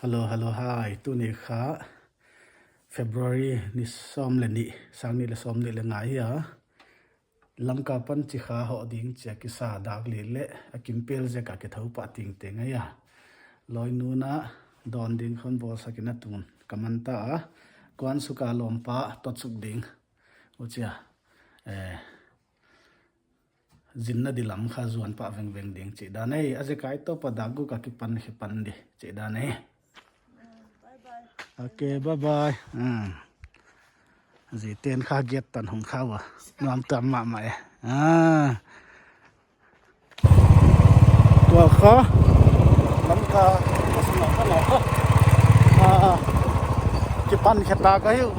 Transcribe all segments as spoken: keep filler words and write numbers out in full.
Hello, hello, hi. Tuni kha February ni sawm leh nih, sang nih leh sawmnih leh nga ahi a. Lamka pan Chikha hoh ding chia kisa dak li leh a kim pel zek a kithou pah tengteng ahi a. Loi nu na dawn ding khong bawlsak in a tun ka man ta a. Kuan suk a lawmpa tot suk ding. Huchia, eh, zinna di lam kha zuan pah vengveng ding chih dan ahi. A zekai toh pa dak guk a kipan khe pan di chih dan ahi. Ok, bye bye. Hmm. Zi ten kha giat tan hong kha ua. Nuam tuam mahmah e. Ah. Tua kha Lamka ka sung a ka na kha. Ah, kipan khe ta ka hi uh.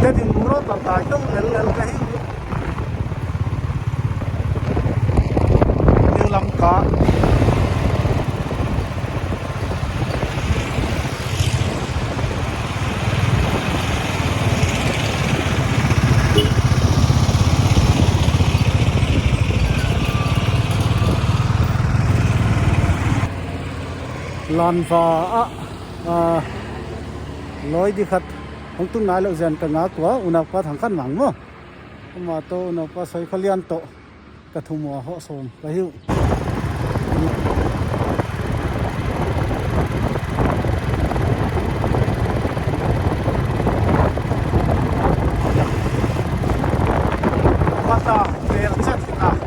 Te din muro ta ta ka lel lel ka hi uh. New Lamka. Lanva ah, ah, loi di khat hong tung nai lou zen ka ngak ua, unaupa Thangkhanmang maw. Ama toh unaupa Soikholian toh ka thum ua hoh sawm ka hi uh. Mata, pel chet a. Ah.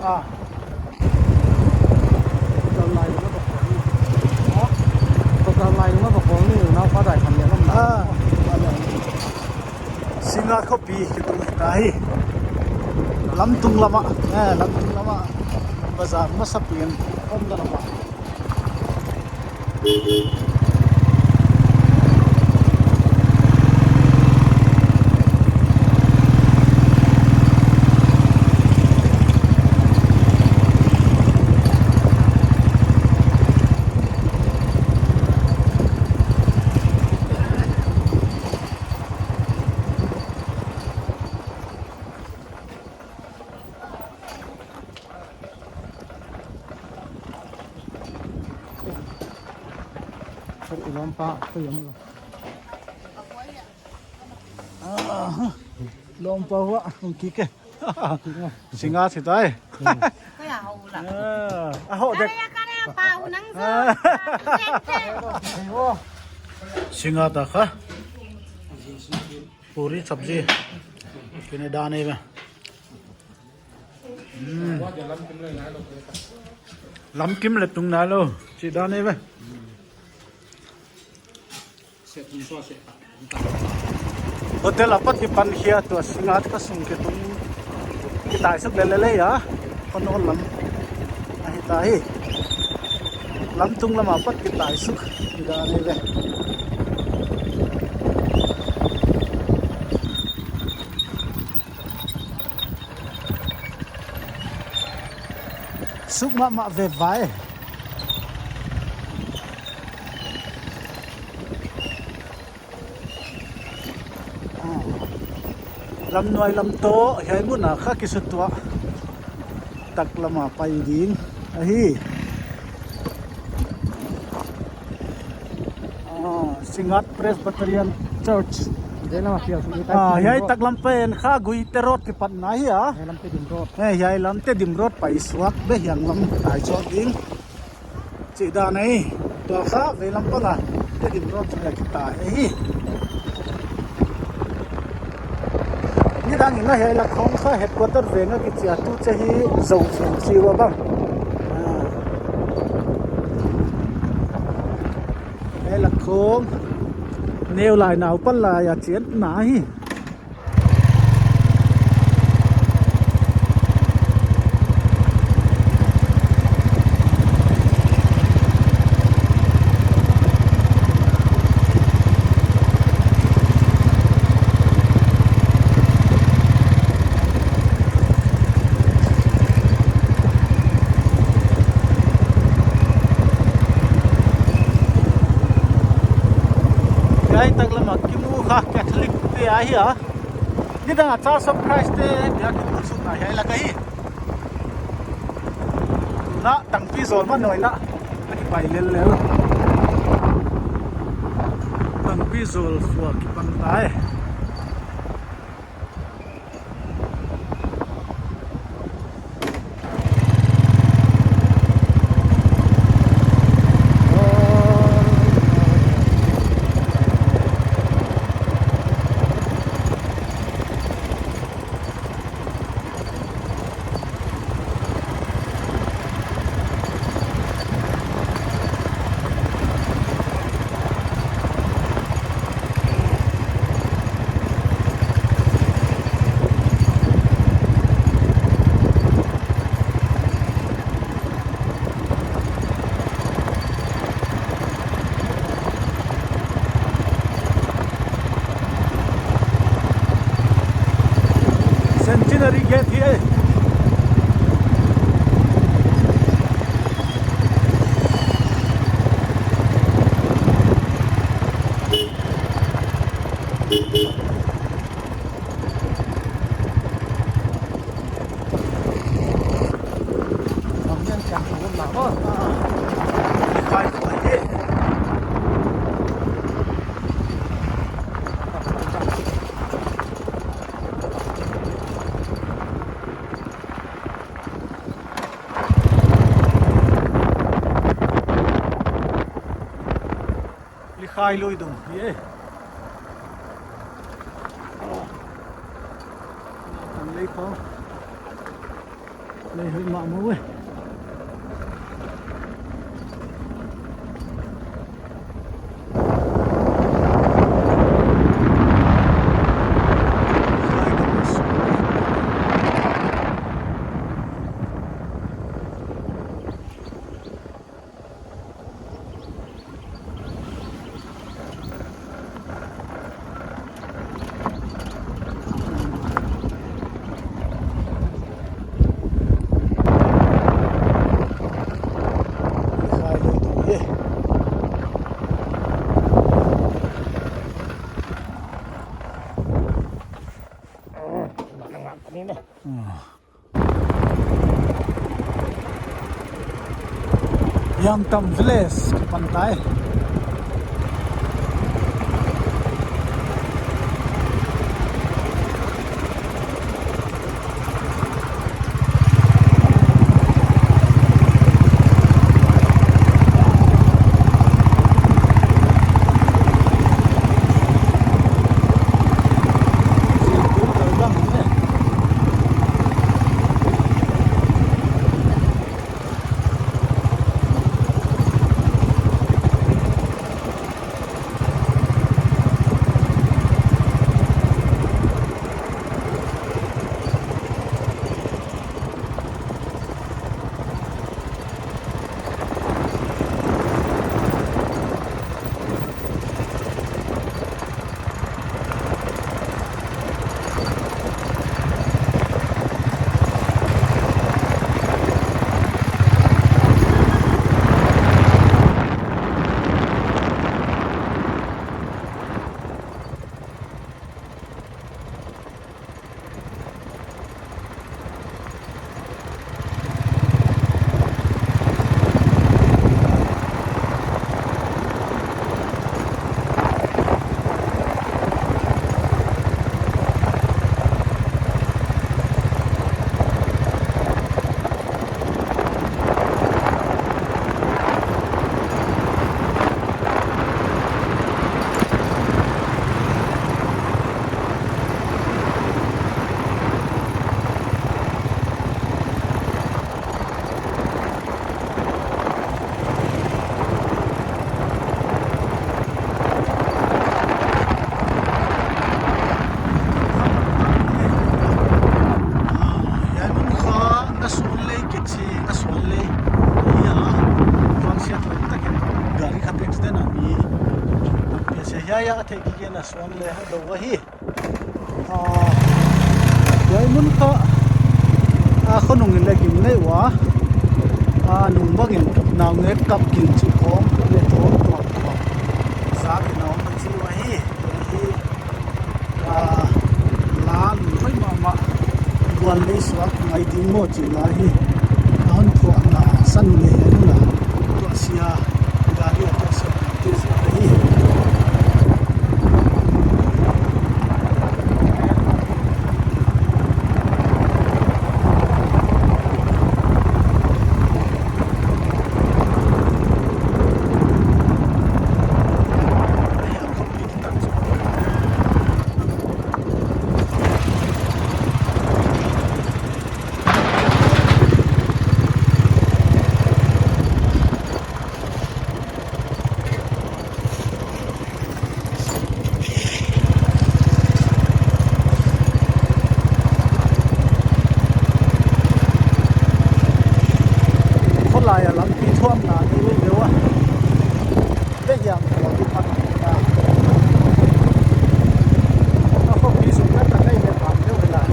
Ah. Singngat khopi kitung ta hi. Lamtung lama, eh, lamtung lama. Bazar masapen om da lama. Sorry, lawmpa, ko yam lo. Ah, lawmpa hua, hong kik e. Singngat si tai. Ko ya hau la. Ah, a hoh dek. Kare ya, kare ya, pa, unang zo. Ah. Singngat ta kha. Puri sabji. Kine dane ba. Hmm. Lamkim leh tung nailou. Chih dan ahi ve. Hotel apat kipan khia tua Singngat kha sung kitung kitai suk lel lel a. Khonol lam ahi ta hi. Lamtung lam apat kitai suk. Ida nei ve. Suk mahmah ve vai. Ah. Lamnuai lam toh hiai mun a kha kisutuah tak lam a pai ding ahi. Ah, Singngat Presbyterian Church. Hiai lam a pial sung i tai. Ah, Tedim hiai Road. Tak lam pen kha Guite Road kipatna hi a. Hiai lam Tedim Road. Eh, hiai lam Tedim Road pai suak be hiang lam tai suak ding. Chih dan ahi, tua kha veilam pang a Tedim Road chu a kitai hi. Nidang in a hiai lak khong kha headquarter veng a kichi a, tu che hi Zoveng chi ua bang. Ah. Hiai lak khong Neu Lai Nau Pal Lai a chianna hi. Hiai tak lam a kimu kha Catholic te ahi a. Nidang a Church of Christ te biakin sung a hiai lak ahi. Na tangpi zawl mah nawi na. A kipai lel lel. Tangpi zawl khua kipan tai. Centenary Gate hi e. Likhai lui dung hi e. An lei khong. Lei hoih mahmah e. Yangtam Village kipan tai. Suan le ha do ahi. Ah, hiai mun kha, ah, khonung in le gim ngei ua. Ah, nung bangin naungek kap gin chih khawng le tuak tuak tuak. Zak in a om a chi ua hi. Hiai hi, ah, la lui hoih mahmah. Bual lei suak ngai ding maw chih la hi. A hon thuahna san le hiai mun a. Tuahsia, gari a tuahsia. Khawlai a lampi thuamna ni ve ve ua. Te hiam khua ki phat na. A khawpi sung ka ta kai ve phat deuh ve lai.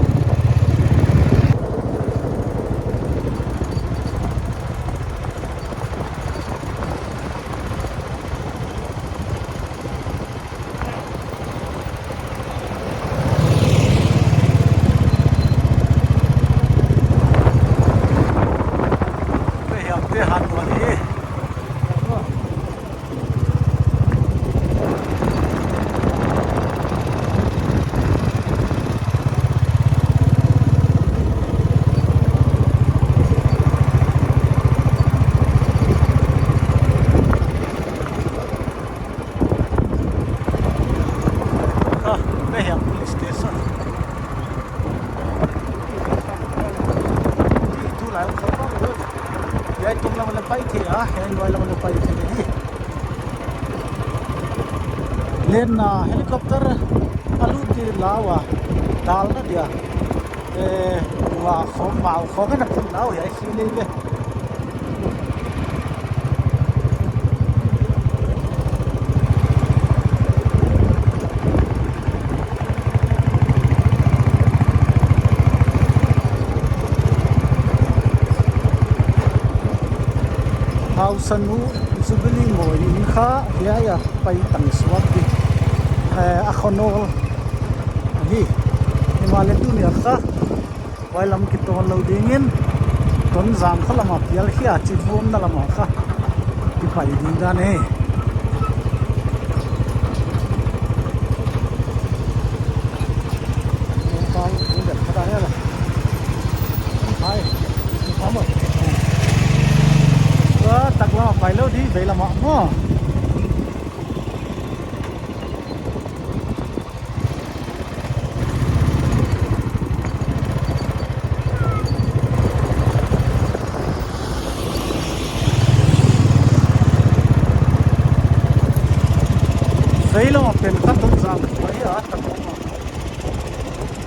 Te hiam te han wan hi. Kha, Mehiam police station. Tulai um khawng khawng. Hiai tung lam le pai thei a, hiai nuai lam le pai thei hi. Len na helicopter a lut di la ua, dal na dia. Eh, wa khawng, mau khawng na pun lau hiai hi le le. Hausanu Jubilee mawi in kha hiai a pai tang suak di. Eh, a khonol ahi. Himahleh tuni a kha Huai lam kitawn lou dingin, Tonzang kha lam a pial khia, Chivum na lam a kha kipai ding dan e. Pai, pai, pai. Tua tak lam a pai lou di, vei lam a maw. Vei lam a pen kha Tonzang pai a, tak lam a.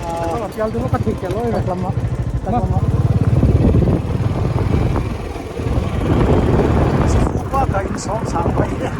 Ah, pial tu ka thik ke loi, tak lam a, tak lam a. Chifu pa ka inn sawm sang pai e.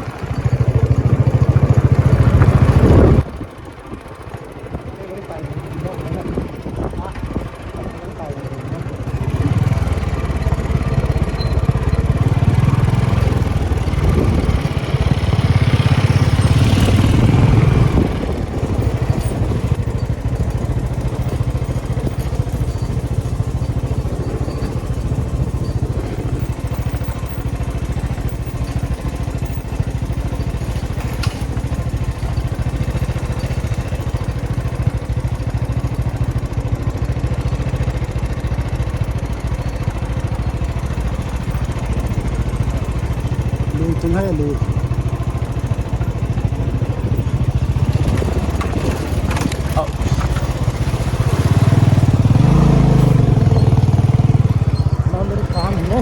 Lui tung hai lui. Laundry kaham hi.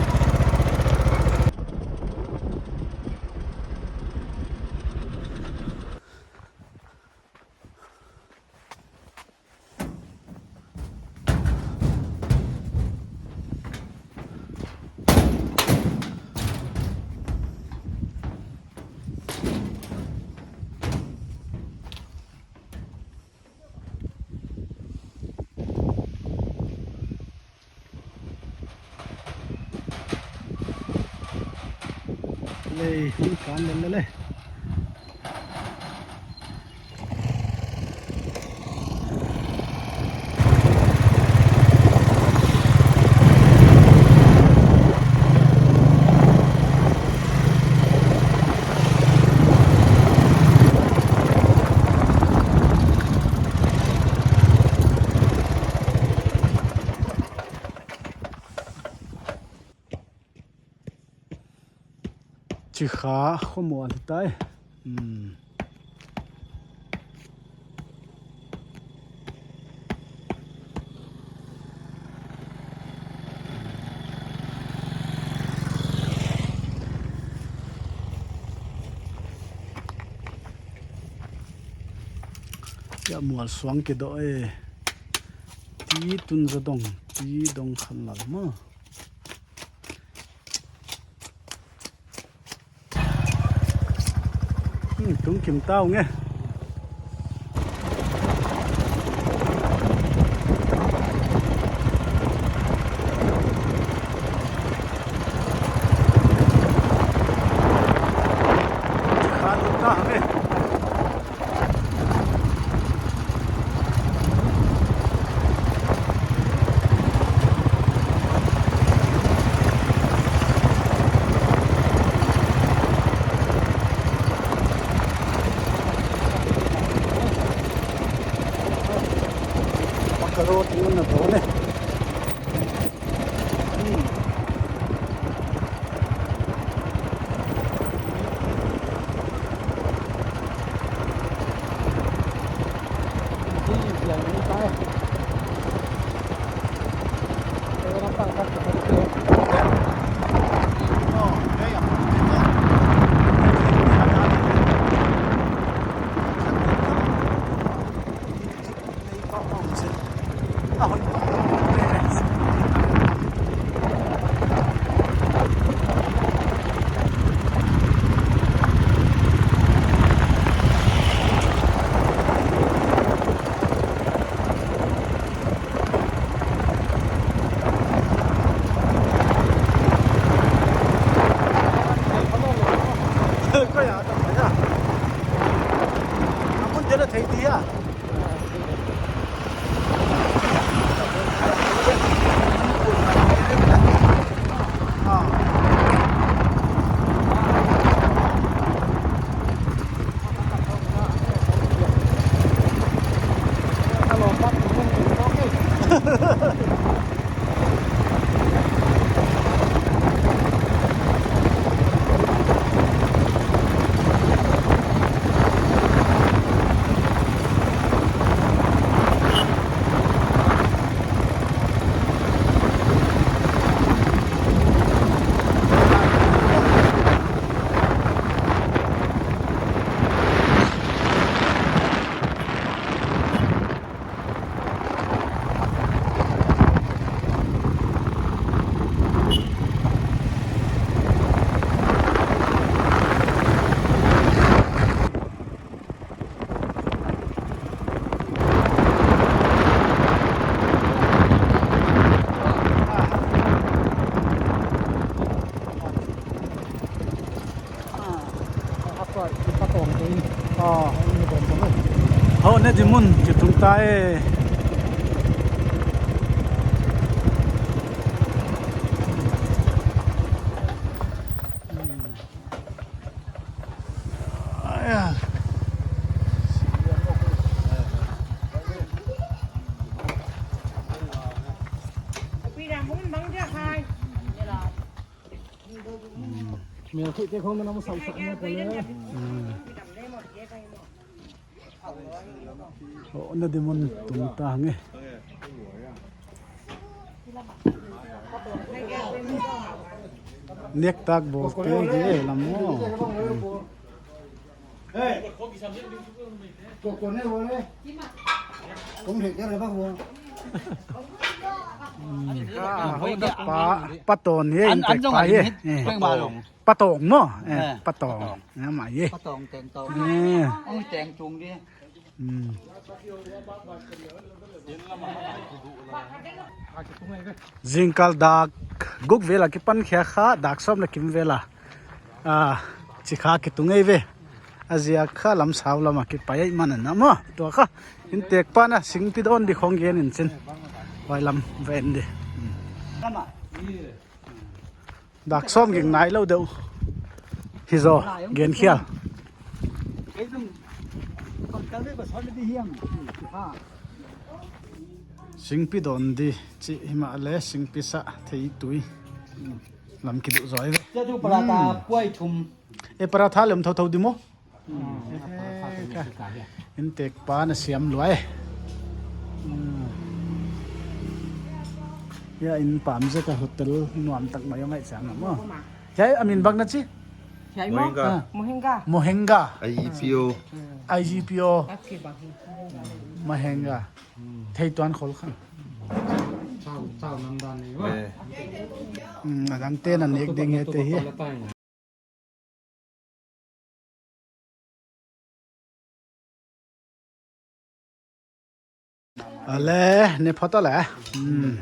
Lei, hung kan lel le. Chi kha khomual hi tai. Hmm. Hiai mual suang kidoh e. Ti tun za dong, ti dong khan lal maw. Hmm, tung kim tau nge. Kha tung ta nge. Pakaro tu na to ne. Hau ne di mun ki tung ta e. Mel khi te khong na mu sau sak ne ko le. Oh, na di mun tung ta nge. Nek tak bol te ge lam mo. Ah, hau na pa, pa ton ye, an, an zong pa ye. Patong mo? Eh, patong. Patong. Patong teng tong. Eh. Ong teng tung di. Hmm. Zingkal dak guk vela kipan khia kha, dak sawm leh kim vela. A, chi kha kitung ei ve. A ziak kha lam sau lam a kipai ei man a na maw. Tua kha. Inntek pa'n a singpi dawn di khong gen in chin. Huai lam va en di. Hmm. Dak sawm ging nai lou deuh. Hi zaw, gen khial. Singpi dawn di, chi himahleh singpi sa thei tui. Lam kiduh zaw ei ve. Cha tu paratha Hmm. puai thum. E, paratha lem thotho di maw. Hmm. Inntek pa'n a siam lua e. Hmm. Ya, in pam zek a hotel nuam tak mai a ngai chang maw. Hiai a min bang na chi? Hiai maw? Mohenga. Ah. Mohenga. Mohenga. I G P O. I G P O. Mohenga. Thei tuan khol khan. Chau, chau nam dan ni wa. Eh. Hmm, a dang te'n a nek ding hi te hi. Ale, ne photo le. Hmm.